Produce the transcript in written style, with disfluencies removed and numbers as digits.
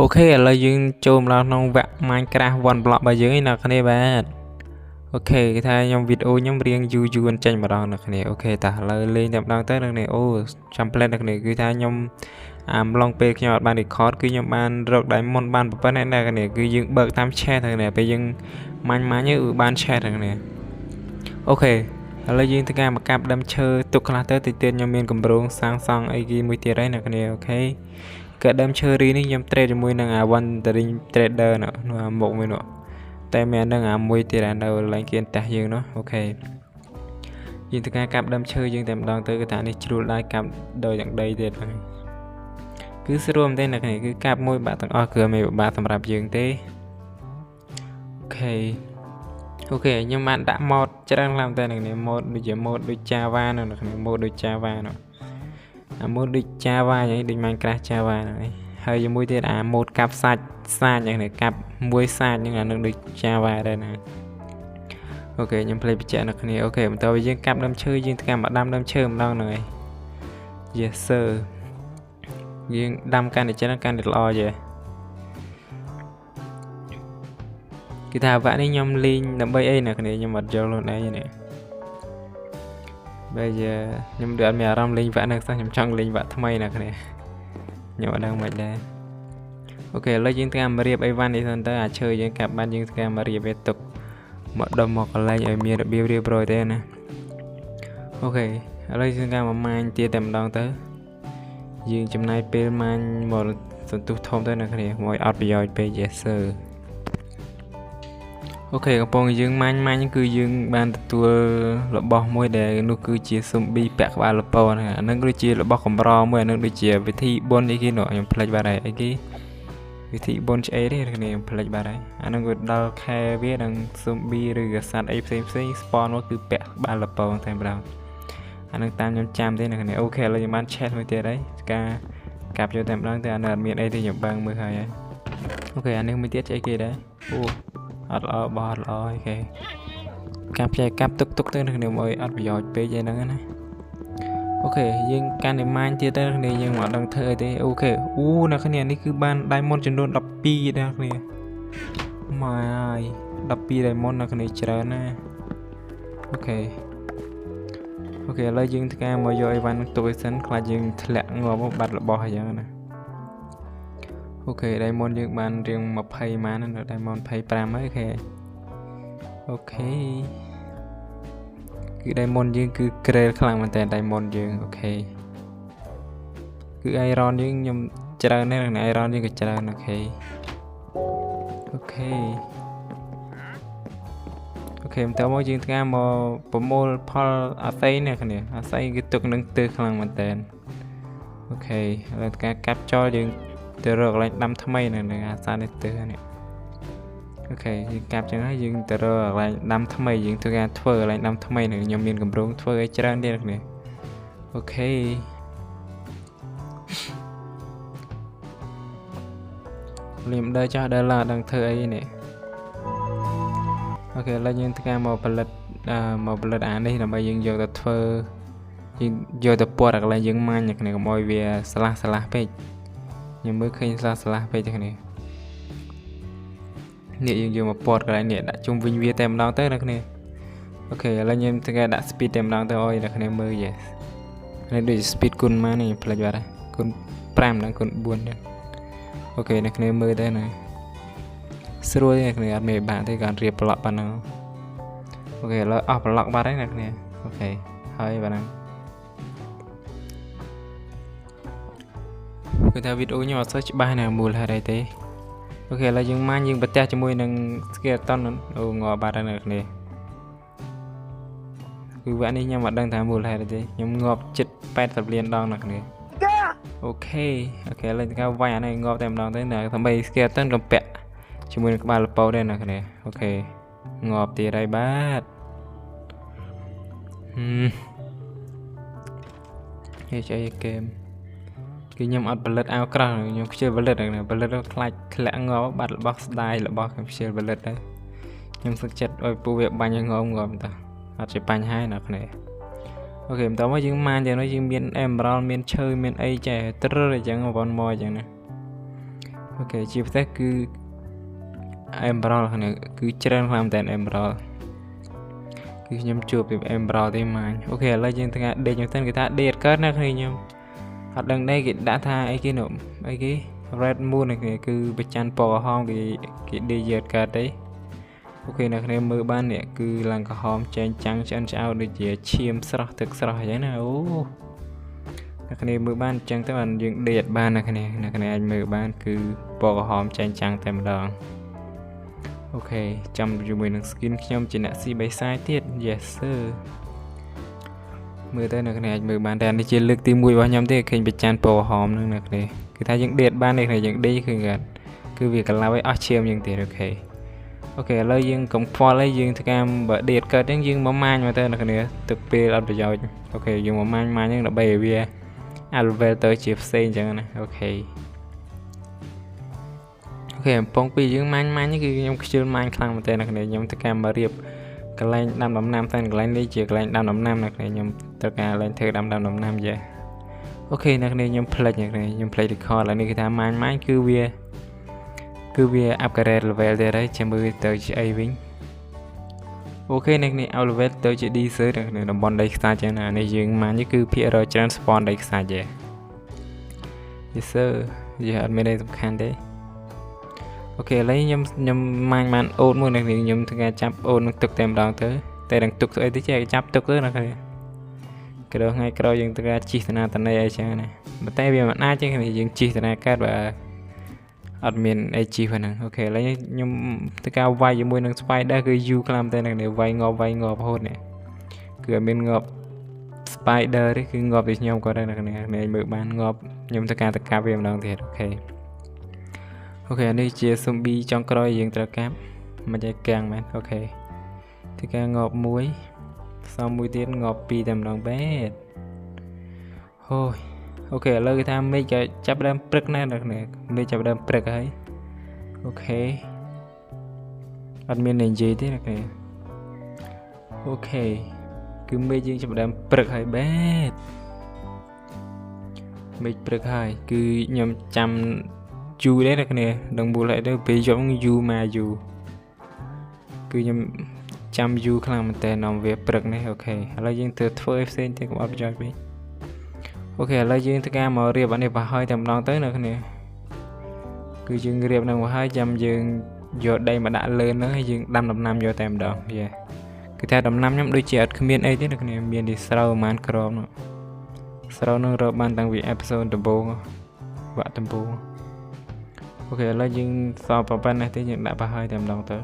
OK ឥឡូវយើងចូលមកដល់ក្នុងវគ្គ Minecraft One Block របស់យើងឯអ្នកគ្នាបាទ OK គេថាខ្ញុំវីដេអូខ្ញុំរៀងយូរយូរចេញម្ដងអ្នកគ្នា OK តោះឥឡូវលេងតែម្ដងទៅអ្នកគ្នាអូចាំផ្លែតអ្នកគ្នាគឺថាខ្ញុំអាម្លងពេលខ្ញុំអត់បាន record គឺខ្ញុំបានរក diamond បានប៉ុណ្ណេះអ្នកគ្នាគឺយើងបើកតាម chat ហ្នឹងគ្នាពេលយើងម៉ាញ់ម៉ាញ់គឺបាន chat ហ្នឹងគ្នា OK ឥឡូវយើងធ្វើការមកកាប់ដើមឈើទុកខ្លះទៅតិចទៀតខ្ញុំមានកម្រងសាងសង់អីគេមួយទៀតហើយអ្នកគ្នា OK ក៏ដើមឈើរីនេះខ្ញុំ trade ជាមួយនឹងអា Wandering Trader នោះមុខមួយនោះតែមាននឹងអាមួយទៀតអានៅឡើងគៀនតះយើងនោះ OK យើងធ្វើការកាប់ដើមឈើយើងតែម្ដងទៅគឺថានេះជ្រួលដែរកាប់ដោយទាំងដីទៀតហ្នឹងគឺស្រួលមែនទេអ្នកគ្នាគឺកាប់មួយបាក់ទាំងអស់គឺអត់មានពិបាកសម្រាប់យើងទេ OK OK ខ្ញុំបានដាក់ mod ច្រើនខ្លាំងតែអ្នកគ្នា mod ដូចជា mod ដូច Java នោះអ្នកគ្នា mod ដូច Java នោះអា mod ដូច Java យ៉ាងនេះដូច Minecraft Java ហ្នឹងឯងហើយជាមួយទៀតអា mod កាប់សាច់សាច់យ៉ាងនេះកាប់មួយសាច់ហ្នឹងអានឹងដូច Java ដែរណា OK ខ្ញុំភ្លេចបញ្ជាក់អ្នកគ្នា OK បន្តឲ្យយើងកាប់ដើមឈើយើងធ្វើការមកដាំដើមឈើម្ដងហ្នឹងឯង Yes sir យើងដាំកាន់តែច្រើនកាន់តែល្អយេគឺថាវគ្គនេះខ្ញុំលេងដើម្បីអីអ្នកគ្នាខ្ញុំអត់យល់ខ្លួនឯងនេះបើជាខ្ញុំដូចអត់មានអារម្មណ៍លេងវគ្គហ្នឹងសោះខ្ញុំចង់លេងវគ្គថ្មីអ្នកគ្នាខ្ញុំអត់ដឹងមិនដែរ OK ឥឡូវយើងធ្វើការមករៀបអីវ៉ាន់នេះសិនទៅអាឈើយើងកាប់បានយើងធ្វើការមករៀបវាទុកមកដុំមកកន្លែងឲ្យមានរបៀបរៀបរយទេណា OK ឥឡូវយើងធ្វើការមកម៉ាញទៀតតែម្ដងទៅយើងចំណាយពេលម៉ាញមកសន្ទុះធំទៅអ្នកគ្នាមកឲ្យអត់ប្រយោជន៍ពេក Yes sir OK កំពុងយើងម៉ាញ់ម៉ាញ់គឺយើងបានទទួលរបស់មួយដែលនោះគឺជាស៊ុំប៊ីពាក់ក្បាលលពហ្នឹងអាហ្នឹងគឺជារបស់កម្រមួយអាហ្នឹងដូចជាវិធីបុណ្យអីគេនោះខ្ញុំភ្លេចបាត់ហើយអីគេវិធីបុណ្យឆ្អេទេគ្នាខ្ញុំភ្លេចបាត់ហើយអាហ្នឹងវាដល់ខែវានឹងស៊ុំប៊ីឬក៏សត្វអីផ្សេងផ្សេង spawn មកគឺពាក់ក្បាលលពតែម្ដងអាហ្នឹងតាមខ្ញុំចាំទេអ្នកគ្នា OK ឥឡូវខ្ញុំបាន chat មួយទៀតហើយការកាប់យកតែម្ដងតែអានេះអត់មានអីទេខ្ញុំបាំងមើលហើយ OK អានេះមួយទៀតអីគេដែរអូអត់ល្អបោះអត់ល្អ OK កាប់ចែកកាប់ទុកទុកទៅគ្នាមកអត់ប្រយោជន៍ពេកអីហ្នឹងណា OK យើងកាន់តែម៉ាញទៀតទៅគ្នាយើងមិនដឹងធ្វើអីទេ OK អូអ្នកគ្នានេះគឺបាន diamond ចំនួន12អ្នកគ្នាម៉ែហើយ12 diamond អ្នកគ្នាច្រើនណា OK OK ឥឡូវយើងធ្វើការមកយកអីវ៉ាន់នឹងទុកឲ្យសិនខ្លាចយើងធ្លាក់ងាប់បាត់របស់អញ្ចឹងណា OK diamond យើងបានរៀង20ម៉ានណា diamond 25ហើយ OK OK គឺ diamond យើងគឺក្រែលខ្លាំងមែនតើ diamond យើង OK គឺ iron យើងខ្ញុំច្រើនណាស់ iron យើងក៏ច្រើន OK OK OK បន្តមកយើងធ្វើការមកប្រមូលផលអាស័យនេះគ្នាអាស័យគឺទុកនឹងទើខ្លាំងមែនតើ OK ឥឡូវធ្វើការកាប់ចោលយើងទៅរកកន្លែងដាំថ្មីនៅនឹងអាសានេះទើនេះ OK យើងកាប់ចឹងហើយយើងទៅរកកន្លែងដាំថ្មីយើងធ្វើការធ្វើកន្លែងដាំថ្មីនឹងខ្ញុំមានកម្រងធ្វើឲ្យច្រើនទៀតគ្នា OK លៀមដើរចោះដើរឡើងដឹងធ្វើអីនេះ OK ឥឡូវយើងធ្វើការមកផលិតអានេះដើម្បីយើងយកទៅធ្វើយើងយកទៅពាត់កន្លែងយើងម៉ាញ់គ្នាកុំឲ្យវាស្លាស់ស្លាស់ពេកខ្ញុំមើលឃើញស្លាស់ស្លាស់ពេកទេគ្នានេះយើងយកមកពាត់កន្លែងនេះដាក់ជុំវិញវាតែម្ដងទៅអ្នកគ្នា OK ឥឡូវខ្ញុំធ្វើការដាក់ speed តែម្ដងទៅឲ្យអ្នកគ្នាមើល yes នេះដូច speed គុណម៉ានេះផ្លេចបាត់ហើយគុណ5ដល់គុណ4ដែរ OK អ្នកគ្នាមើលទៅណាស្រួលទេអ្នកគ្នាអត់មានបាក់ទេគាត់រៀបប្លុកប៉ុណ្ណឹង OK ឥឡូវអស់ប្លុកបាត់ហើយអ្នកគ្នា OK ហើយប៉ុណ្ណឹងគឺថាវីដេអូខ្ញុំអត់សូវច្បាស់ណាមូលហេតុអីទេ OK ឥឡូវយើងម៉ាញយើងប្រទះជាមួយនឹង skeleton អូងាប់បាត់ហើយអ្នកគ្នាគឺវគ្គនេះខ្ញុំអត់ដឹងថាមូលហេតុអីទេខ្ញុំងាប់ជិត80លានដងអ្នកគ្នា OK OK ឥឡូវគេវាយអានេះងាប់តែម្ដងទៅណាដើម្បី skeleton កំពាក់ជាមួយនឹងក្បាលលពៅដែរអ្នកគ្នា OK ងាប់ទៀតហើយបាទហេចអីហ្គេមគឺខ្ញុំអត់ផលិតអាវក្រោះខ្ញុំខ្ជិលផលិតហ្នឹងផលិតខ្លាចធ្លាក់ងាប់បាត់របស់ស្ដាយរបស់ខ្ញុំខ្ជិលផលិតដែរខ្ញុំសឹកចិត្តឲ្យពូវាបាញ់ឲ្យងាប់ងាប់តាអត់ជាបញ្ហាណាគ្នា OK បន្តមកយើងម៉ានយ៉ាងនេះយើងមាន emerald មានឈើមានអីចេះត្រឹមអញ្ចឹងវ៉ាន់មកអញ្ចឹងណា Okay ជាពិសេសគឺ emerald គ្នាគឺច្រើនខ្លាំងមែនតើ emerald គឺខ្ញុំជួបពី emerald ទេម៉ាញ okay ឥឡូវយើងធ្វើការដេកមែនតើគេថាដេកកើតណាគ្នាខ្ញុំអត់ដឹងដែរគេដាក់ថាអីគេនោះអីគេ red moon នេះគ្នាគឺប្រច័នពណ៌ក្រហមគេគេដេកយឺតកើតទេ okay អ្នកគ្នាមើលបាននេះគឺឡើងក្រហមចែងចាំងឆ្អិនឆ្អៅដូចជាឈាមស្រស់ទឹកស្រស់អញ្ចឹងណាអូអ្នកគ្នាមើលបានអញ្ចឹងទៅបានយើងដេកអត់បានអ្នកគ្នាអ្នកគ្នាអាចមើលបានគឺពណ៌ក្រហមចែងចាំងតែម្ដង okay ចាំជាមួយនឹង skin ខ្ញុំជាអ្នកស៊ីបៃសាយទៀត yes sir មើលទៅអ្នកគ្នាអាចមើលបានតែនេះជាលើកទី1របស់ខ្ញុំទេឃើញប្រច័នពណ៌ក្រហមហ្នឹងអ្នកគ្នាគឺថាយើងដេកបានទេគ្នាយើងដេកគឺគាត់គឺវាកន្លៅឲ្យអស់ឈាមយើងទៀត okay okay ឥឡូវយើងកុំខ្វល់អីយើងធ្វើការបើដេកកើតហ្នឹងយើងមកម៉ាញមកទៅអ្នកគ្នាទឹកពេលអត់ប្រយោជន៍ okay យើងមកម៉ាញម៉ាញហ្នឹងដើម្បីឲ្យវាអា level ទៅជាផ្សេងអញ្ចឹងណា okay okay កំប៉ុងពីយើងម៉ាញ់ម៉ាញ់គឺខ្ញុំខ្ជិលម៉ាញ់ខ្លាំងមែនតើអ្នកគ្នាខ្ញុំធ្វើការមករៀបកន្លែងដាំដំណាំតែកន្លែងនេះជាកន្លែងដាំដំណាំអ្នកគ្នាខ្ញុំត្រូវការកន្លែងធ្វើដាំដាំដំណាំយ៉ា okay អ្នកគ្នាខ្ញុំភ្លេចអ្នកគ្នាខ្ញុំភ្លេច record ឡើយនេះគឺថាម៉ាញ់ម៉ាញ់គឺវាគឺវា upgrade level ទៀតហើយចាំមើលទៅជាអីវិញ okay អ្នកនេះឲ្យ level ទៅជា desert នៅតំបន់ដីខ្សាច់ចឹងណានេះយើងម៉ាញ់គឺភាគរយច្រើន spawn ដីខ្សាច់ទេ Yes sir យេអត់មានអីសំខាន់ទេ okay ឥឡូវខ្ញុំខ្ញុំម៉ាញ់បានអូតមួយអ្នកនេះខ្ញុំធ្វើការចាប់អូតនឹងទឹកតែម្ដងទៅតែនឹងទុកស្អីទៅចេះចាប់ទុកទៅណាគ្នាក្រោយថ្ងៃក្រោយយើងធ្វើការជីកតាតនីអីចឹងណាប៉ុន្តែវាមិនអាចទេគ្នាយើងជីកតាកើតបើអត់មានអីជីប៉ុណ្ណឹង okay ឥឡូវខ្ញុំធ្វើការវាយជាមួយនឹង spider គឺយូរខ្លាំងតែនឹងនេះវាយងាប់វាយងាប់រហូតនេះគឺអត់មានងាប់ spider ទេគឺងាប់ពីខ្ញុំគាត់ដែរអ្នកនេះមើលបានងាប់ខ្ញុំធ្វើការតកាប់វាម្ដងទៀត okay okay អានេះជា zombie ចុងក្រោយយើងត្រូវកាប់មិនឲ្យកាំងមែន okay ធ្វើការងាប់មួយផ្សំមួយទៀតងាប់ពីរតែម្ដងបែតហូយ okay ឥឡូវគេថាមេឃក៏ចាប់ដើមព្រឹកណែអ្នកនេះមេឃចាប់ដើមព្រឹកហើយ okay អត់មាននិយាយទេអ្នកនេះ okay គឺមេឃយើងចាប់ដើមព្រឹកហើយបែតមេឃព្រឹកហើយគឺខ្ញុំចាំយូរដែរអ្នកគ្នាដឹងមូលហេតុទៅពេលយប់យូរមកយូរគឺខ្ញុំចាំយូរខ្លាំងមែនតើនាំវាព្រឹកនេះ okay ឥឡូវយើងទៅធ្វើឲ្យផ្សេងទៀតកុំអត់ប្រយោជន៍ពេក okay ឥឡូវយើងធ្វើការមករៀបអានេះបើហើយតែម្ដងទៅអ្នកគ្នាគឺយើងរៀបនឹងមកហើយចាំយើងយកដីមកដាក់លើហ្នឹងហើយយើងដាំដំណាំយកតែម្ដងយេគឺថាដំណាំខ្ញុំដូចជាអត់គ្មានអីទេអ្នកគ្នាមានទីស្រូវប្រហែលក្រមនោះស្រូវនឹងរកបានតាំងពី episode ដំបូងវគ្គដំបូង okay ឥឡូវយើងសល់ប៉ុណ្ណេះទេយើងដាក់បើហើយតែម្ដងទៅ